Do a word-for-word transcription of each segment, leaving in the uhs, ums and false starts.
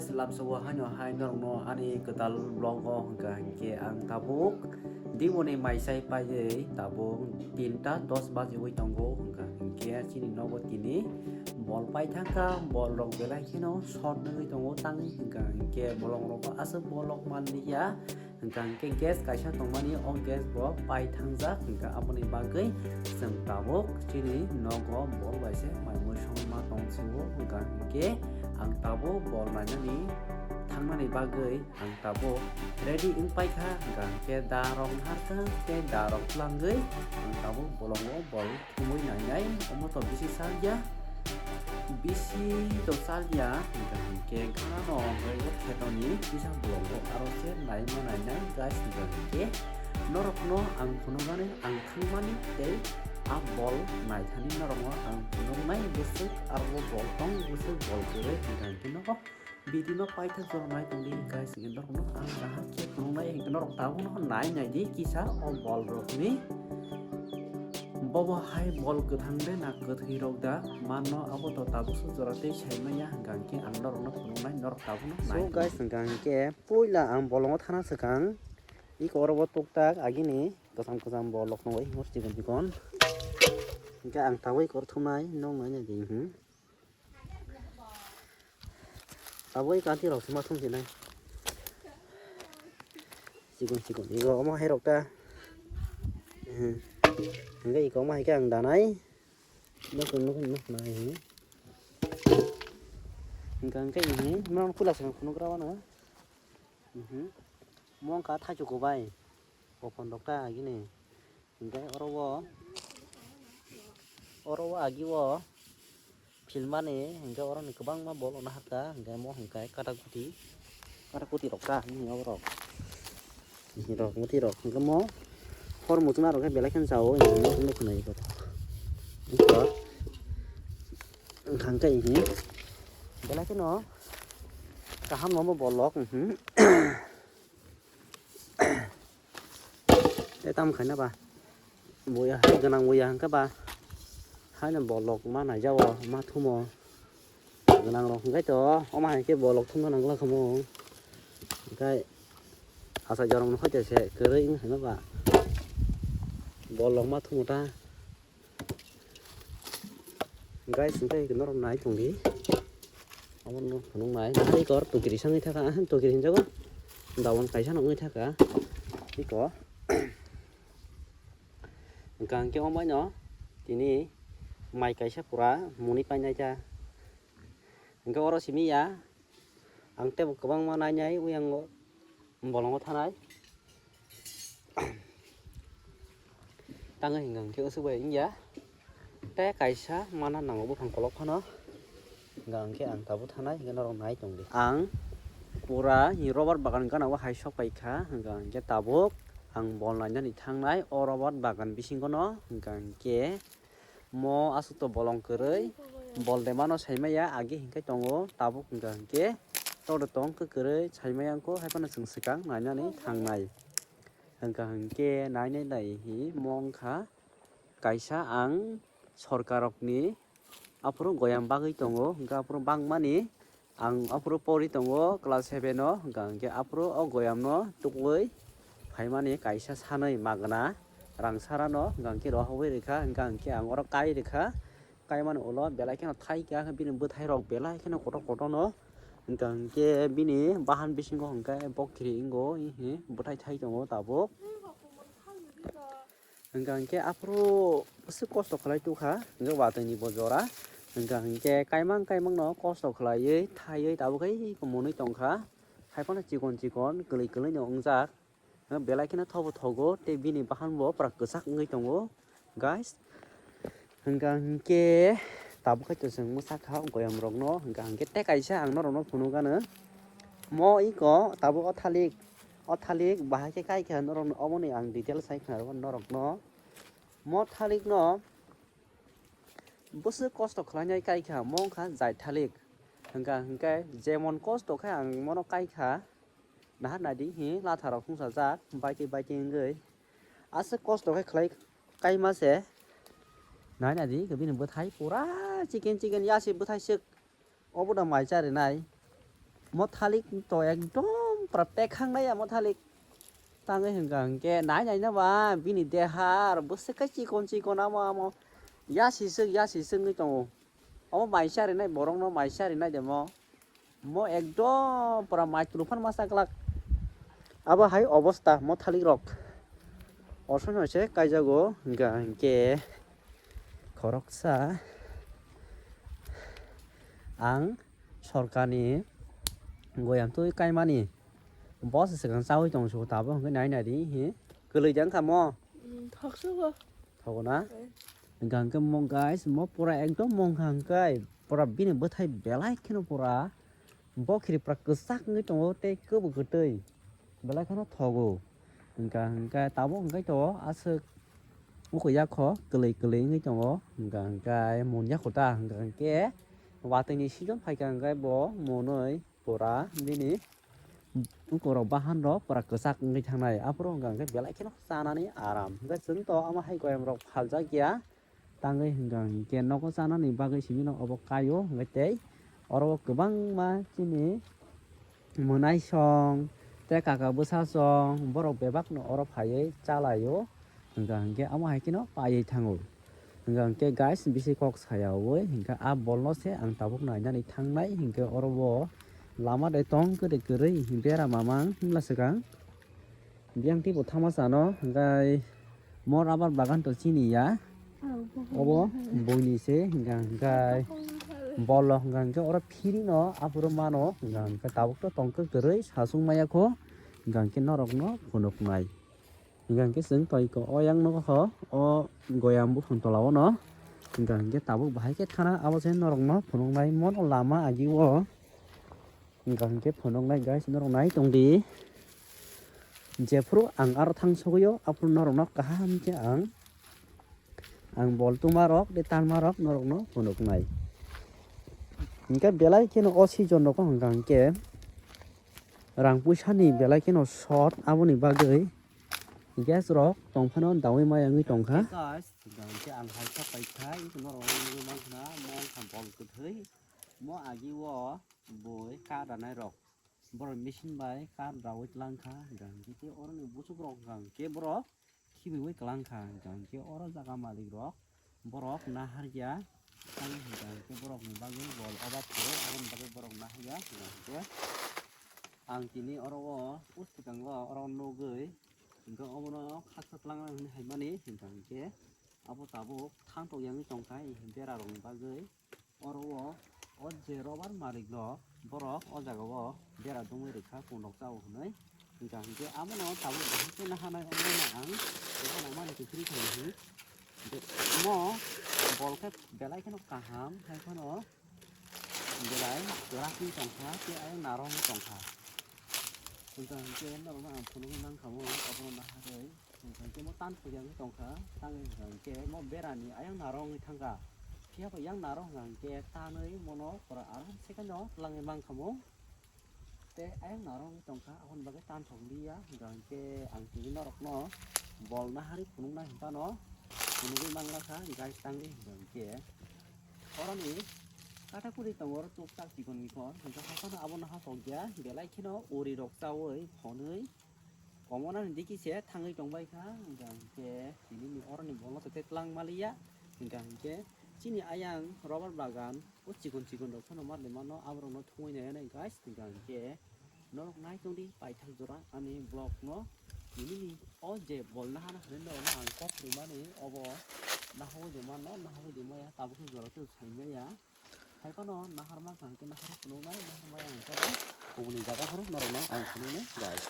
Lamsao haino hai norokno ani kwtal vlog o hwnkha hinkhe ang tabuk Dimoni mai chai paiwi tabuk tinta dos bajiwi tongo, hwnkha hinkhe chini nogo tini bol paithangkha, bol rok belai kheno short wngwi tongo tangwi, hwnkha hinkhe bolong rok aswk bolok manliya. Hwnkha hinkhe gas kaisa tongmani, o gas bo pai thangjak, hwnkha aboni bagwi chwng tabuk chini nogo bol bai se mai mui songma tong sio, hwnkha hinkhe ang tabuk bol nainani thangnani bagwi ang tabuk ready wng paikha, hwnkha hinkhe da rok naharkha tei da rok twlangwi ang tabuk bolongo bol thumwi nainai, omo to bisi salya. Bisi to salya, hwnkha hinkhe ganano hwnkhe o khetoni kisa bolongo aro se naima nainai guys, hwnkha hinkhe norokno ang phunuknani ang thangmani tei a bol naithani norokno ang phunuknai bwswk aro bol tong bwswk bol kwrwi, hwnkha hinkhe no video no paithak jora nai tongdi guys, hwnkhe norokno ang kaham khe phunuknai, hwnkhe norok tabukno nai naidi kisa o bol rokni. Bobo hai bol kwthang de na kwthwi rok da manno, abo to tabukso jora tei sai manya, hwnkha hinkhe ang norokno phunuknai, norok tabukno nai tongdi. So guys, hwnkha hinkhe puila ang bolongo thana swkang iko oro bo tuktak agini kwcham kwcham bol rok tongo, hor chikon chikon. Hinkhe ang tabuk iko thumnai, nok nai naidi. Abo i kanti rok se ma thum sinai. Chikon chikon. Ego omo hai rok ta. Hwnkhe ego omo hai khe ang danai. Nukun nukun nuk nai. Hwnkhe hwnkhe hwnkhe. Mo kula se phunuk rawa na. Mo wngkha thaichuk bai. Bopon rok ta agini. Hwnkhe oro o, oro o agi o filmani hwnkhe oroni kwbangma bol ono hakha, hwnkhe omo hwnkhe katakuti, katakuti rok ta hwnwi oborok. Rok muti rok hwnkhe omo hor muchungma rok khe belai kheno chao hwnwi nuknai khe. Hwnkhe hwnkhe belai kheno kaham no omo bolok. Tei tamo khaina ba buya hai gwnang buya hwnkhe ba haino bolok ma naijao ma thumo gwnang rok hwnkhe to omo hai khe bolok thumna nangla khamu hwnkhe achai jorok no khaite se kwrwi wng khaima ba bolok ma thumo ta. Guys, hwnkhe norok nai tongdi. Omo no phunuk nai. Nahar ikor tokiri sangwi thaka, ahan tokiri hinjago. Dawan kaisa nongwi thaka. Iko. Hwnkha hwnkhe omo no tini mai kaisa pura muni painai ta. Hwnkhe oro simi ya. Ang teibo kwbangma nainai, uyango bolongo thanai. Tangwi hwnkha hwnkhe usuk bai wngya. Tei kaisa mana nango buphang kolok phano. Hwnkha hwnkhe ang tabuk thanai, hwnkhe norok nai tongdi. Ang pura rubber bagan gana o hai sok paikha, hwnkha hwnkhe tabuk ang bol nainani thangnai o rubber bagan bisingono, hwnkha hwnkhe Mo aswk to bolong kwrwi, bol de mano sai maya, agi hinkhe tongo, tabuk hwnkha hinkhe tongde tong kwrwi sai maya wngkho, hai phano chwng swkang nainani thangnai. Hwnkha hinkhe nainai nai hi mo wngkha kaisa ang sorkarokni aphuru goyam bagwi tongo, hwnkha aphuru bangmani Ang aphuru pori tongo class seven o, hwnkha hinkhe aphuru o goyam no tukgwi phaimani kaisa sanwi magna rang sara no, hwnkha hinkhe rohorwi rwkha, hwnkha hinkhe ang oro kai rwkha, kaimani ulo belai kheno thaikha, bini bwthai rok belai kheno kotor kotor no, hwnkha hinkhe bini bahan bisingo hwnkhe bokiri wngo, bwthai thai tongo tabuk. Hwnkha hinkhe aphuru bwswk kosto khlai tukha, hinkhe watwi ni bo jora. Hwnkha hinkhe kaimang kaimang no kosto khlaiwi thaiwi tabuk hai monwi tongkha. Hai phano chikon chikon kwlwi kwlwi no wngjak. Belai kheno thobo thogo tei bini bahan bo pura kwchak wngwi tongo, guys. Hwnkha hinkhe tabuk hai to chwng mwsakha goyam rokno, hwnkha hinkhe tei kaisa ang norokno phunuk gano. Mo iko tabuk o thalik, o thalik bahai khe kaikha norokno, omoni ang detail sai khna rwkha norokno. Mo thalik no bwswk kosto khlainai kaikha, mo wngkha jai thalik. Hwnkha hinkhe jemon kosto khe ang mono kaikha, nahar naidi hi latha rok hungsajak baitwi baitwi wngwi. Aswk kosto khe khlai kaima se. Nai naidi bini bwthai pura chicken chicken yasi bwthai swk. Obo da mai charinai. Mo thalik to ekdom pura pekhang nai ya mo thalik. Tangwi hwnkha hwnkhe nai nai na ba bini dehar bwswk khe chikon chikon amo amo. Ya siswk ya siswk wngwi tongo. Omo mai cha rinai borokno mai cha rinai de mo. Mo ekdom pura mai tulu phan masa glak. Abo hai obosta mo thalik rok. Osonoi se kaijago hwnkha hwnkhe khoroksa ang sorkarni goyam twi kaimani bo se swkang chawi tong sugo tabuk hwnkhe nai nai di hi kwlwi de wngkha mo. Mm, thoksugo. Thogo na? Eh. Hwnkha hwnkhe mo guys mo pura ekdom mongkha hwnkhe pura bini bwthai belai kheno pura. Bo khiri pura kwchak wngwi tongo tei kwbwi kwtwi belai kheno thogo. Hwnkha hwnkhe tabuk hwnkhe to aswk uko yakho kwlwi kwlwi wngwi tongo. Hwnkha hwnkhe mon yakho ta hwnkha hwnkhe watwi ni season phaikha hwnkhe bo monwi pura bini uko rok bahan rok pura kwchak wngwi thangnai. Aphuru hwnkha hwnkhe belai kheno chanani aram. Hwnkhe chwng to omo hai goyam rok phaljak ya. Tangwi hwnkha hwnkhe nogo chanani bagwi simi no obo kaio hwnkhe tei oro o kwbangma chini mwnaisong tei kaka bwsasong borok bebakno oro phaiwi chalaio hwnkha hwnkhe amo hai kheno paiwi thango hwnkha hwnkhe guys bisi kok sayaui hwnkhe a bolno se ang tabuk nainani thangnai hwnkhe oro o lama de tong kwrwi kwrwi bera mamang himla swkang. Biyang tei bo thama sano, hwnkhe mo rubber bagan to chini ya. Obo buini se, hwnkha hwnkhe bolo hwnkha hwnkhe oro phiri no aphuru mano, hwnkha hwnkhe tabuk to tongkhe kwrwi sasung maya kho, hwnkha hwnkhe norok no phunuknai. Hwnkha hwnkhe chwng tongkha o yang nokho o goyam buphang tola o no, hwnkha hwnkhe tabuk bahai khe thana abo se norok no phunuknai mo lama agi o. Hwnkha hwnkhe phunuknai guys norok nai tongdi. Jephuru ang aro thang sogwi o aphuru norokno kaham khe ang ang bol tuma rok tei tanma rok norokno phunuknai. Hwnkhe belai kheno o season rogo hwnkha hwnkhe rang puisa ni belai kheno short aboni bagwi gas rok tongphano daui maya wngwi tongkha. Guys, hwnkha hwnkhe ang hai kha paikha, norok nugwi mankha mo wngkha bol kwthwi. Mo agi o bui kar ranai rok borok machine bai kar raui tlang kha hwnkha hwnkhe tei oro ni buchuk rok hwnkha hwnkhe borok khibiui tlang kha hwnkha hwnkhe oro jaga malik rok borok nahar ya tei hwnkha hwnkhe borok ni bagwi bol oba phuru aboni bagwi borok nahar ya hwnkha hwnkhe ang tini oro o uswkang o oro nugwi hwnkhe obono khaksa tlang nai hwnwi hai mani hwnkha hwnkhe abo tabuk thang tok ya wngwi tong kha bera rok ni bagwi. Oro o, o je rubber malik rok, borok o jaga o bera dungwi rwkha, kung rok cha o hwnwi. Hwnkha hwnkhe abono tabuk bo hai khe naharnai, omo no ang, omo no mani kwthwrwi thangwi hwnwi. Hwnkhe omo bol khe belai kheno kaham, hai phano belai kwrak wng tongkha, tei ayang narok wng tongkha. Hwnkha hwnkhe norokno ang phunugwi mankha, omo abono naharwi. Hwnkhe mo tan phuya wngwi tongkha, tangwi hwnkha hwnkhe mo berani ayang narok wngwi thangkha. Phiya bo yang narok hwnkha hwnkhe tanwi mono pura aram se khe no twlangwi mankha mo. Tei ayang narok wngwi tongkha, aboni bagwi tan thok liya. Hwnkha hwnkhe ang tini norokno bol naharwi phunuknai hwnphano phunugwi manglakha, guys, tangwi hwnkha hwnkhe oroni kathakuri tongo, oro tuk tak chikon mikon, hwnkhe haphano abono hasokya, belai kheno uri rok chaui phonwi. Omo nang diki se thangwi tongbai kha, hwnkha hwnkhe tini ni oroni bolno tei twlang maliya, hwnkha hwnkhe chini ayang rubber bagan o chikon chikon rok phano mar de mano, aborok no thumui nai nai guys, hwnkha hwnkhe norok nai tongdi paithak jora ani vlog no, tini ni o je bol nahana hwnwi norok no ang kok rimani obo nahagwi de mano, nahagwi de maya, tabuk khe jora tei sai maya. Hai phano naharma kha hwnkhe nahar phunuknai, naharmaya hwnkhe kubuni jaga phano norokno ang phunuknai, guys.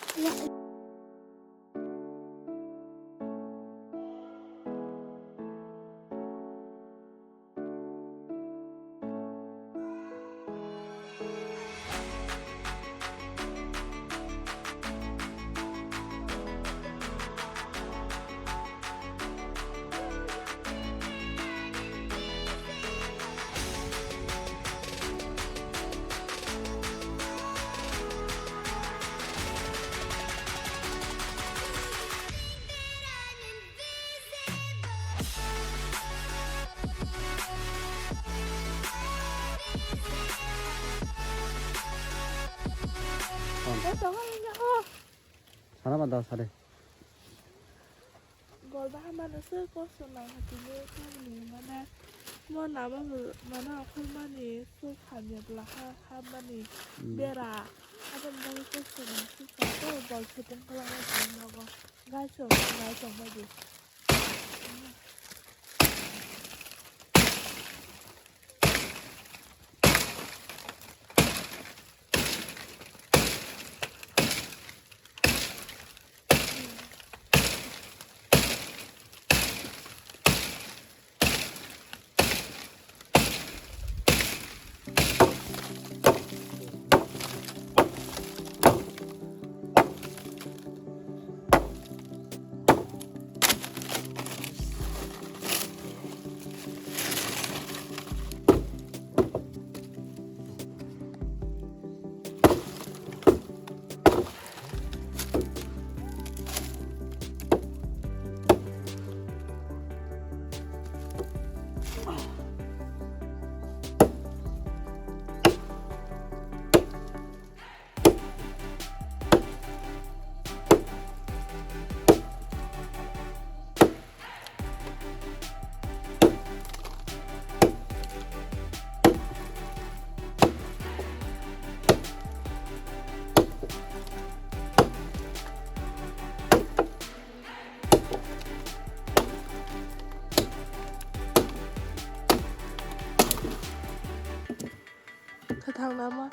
Sana ma da sare. Golda hamano se kosto nang hatini tamni mane mo nama mane okhormani se khamya bwla ha hamani Hmm. bera aboni bagwi kosto nang se sa to bol sepung kwlangma tini nogo gai chong gai chong bai di. Kwthang nama.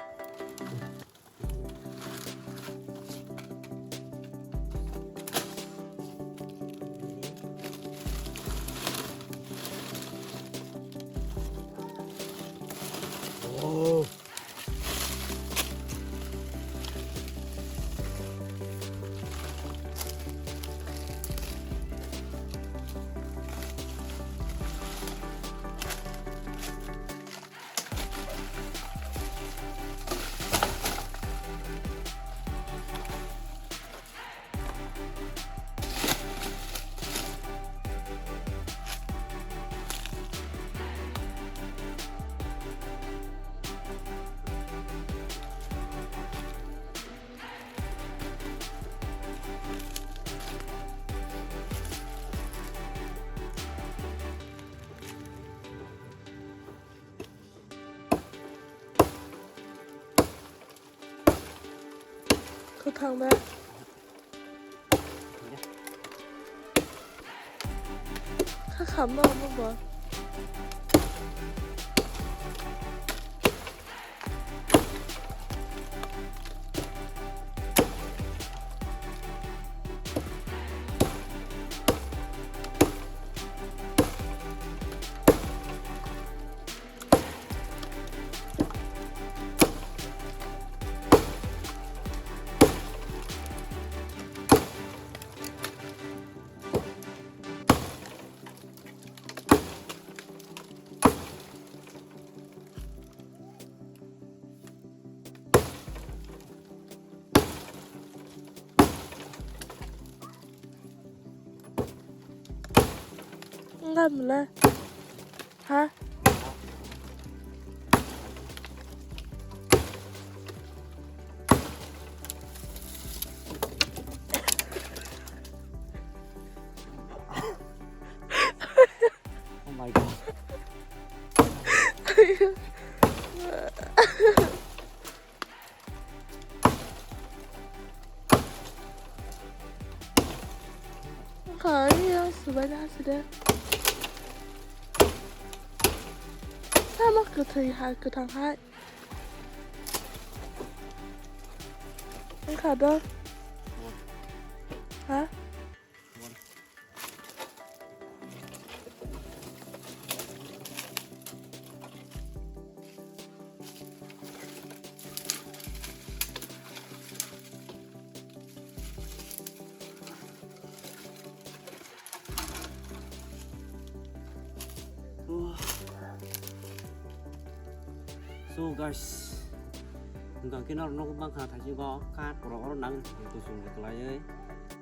Kwthang da. Kha khamma omo bo. Enggak mula. Ha? Oh my God. Wngkha ya, subaina hasi de. Tamo kwthwi hai, kwthang hai. Wngkha do. Ha? So guys, hwnkha khe norok nukgo mankha thaisingo kha borok oro nang kusung kwlaiwi.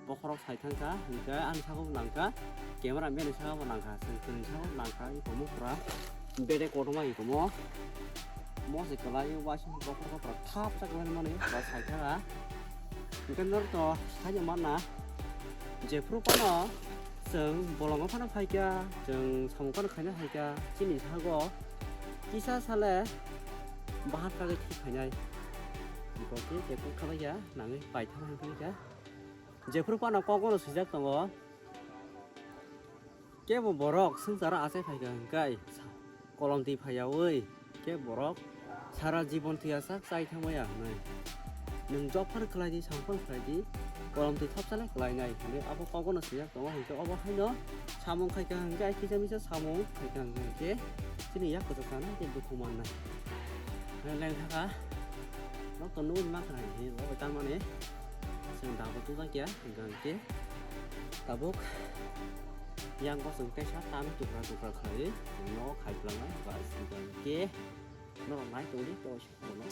Bokhorok sai thangkha, hinkhe ani sago nangkha, camera man ni sago nangkha, chwng chwngni sago nangkha, ikomo pura bedek kotorma ikomo. Mo se kwlai o waising bokhorok pura thapsa kwlai mani, ba sai thangkha. Hwnkhe norokno saino mana, jephuru phano chwng bolongo phano phaikha, chwng samung phano khaina phaikha, chini sago kisa sale bahan kagwi thwi phainai. Hwnkhe jephuru khabaikha nangwi paitham hai phaikha. Jephuru phano kogono swijak tongo. Kebo borok swngcharo achai phaikha hwnkhe kolom twi phaiyaui khe borok sara jibon thwiyasak chai thangmaya hwnwi. Nwng job phano khlai di, samung phano khlai di, kolom twi thopsale khlainai hwnwi abo kogono swijak tongo hwnkhe obo haino samung khaikha hwnkhe ai kisa misa samung khaikha hwnkhe chini yak kwchak sana khe dukhu mannai. Lengthaka nok to nugwi mankha hai hwnwi obo tamani chwng dabo tubakya hwnkhe. Tabuk yang bosong kaisa tan tukra tukra khlaiwi no khai plangnai ba hwnkhe norok nai tongdi to bono.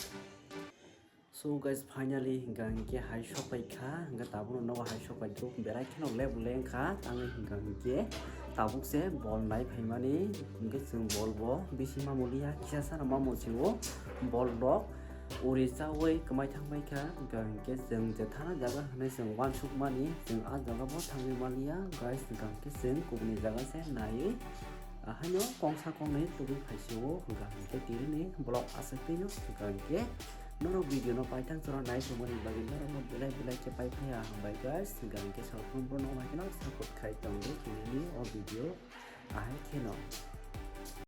So guys, finally hwnkha hwnkhe hai sok paikha, hwnkhe tabukno nogo hai sok paikha, berai kheno lebo lengkha, tangwi hwnkha hwnkhe tabuk se bol nai phaimani, hwnkhe chwng bol bo bisi mamuliya, kisa sana mamosio bol rok. Uri chaui kwmai thangbai kha, hwnkha hwnkhe chwng je thana jaga hwnwi chwng uansukmani, chwng ah jaga bo thangwi manliya, guys, hwnkha hwnkhe chwng kubuni jaga se naiwi, ahaino kongsa kongnwi tubui phaisio, hwnkha hwnkhe tini ni vlog aswk twi no, hwnkha hwnkhe norok video no paithang chwra nai tongmani bagwi norokno belai belai khe pai phaiya hambai, guys, hwnkha hwnkhe sabono naikheno support khai tongdi tini ni o video. Ahai kheno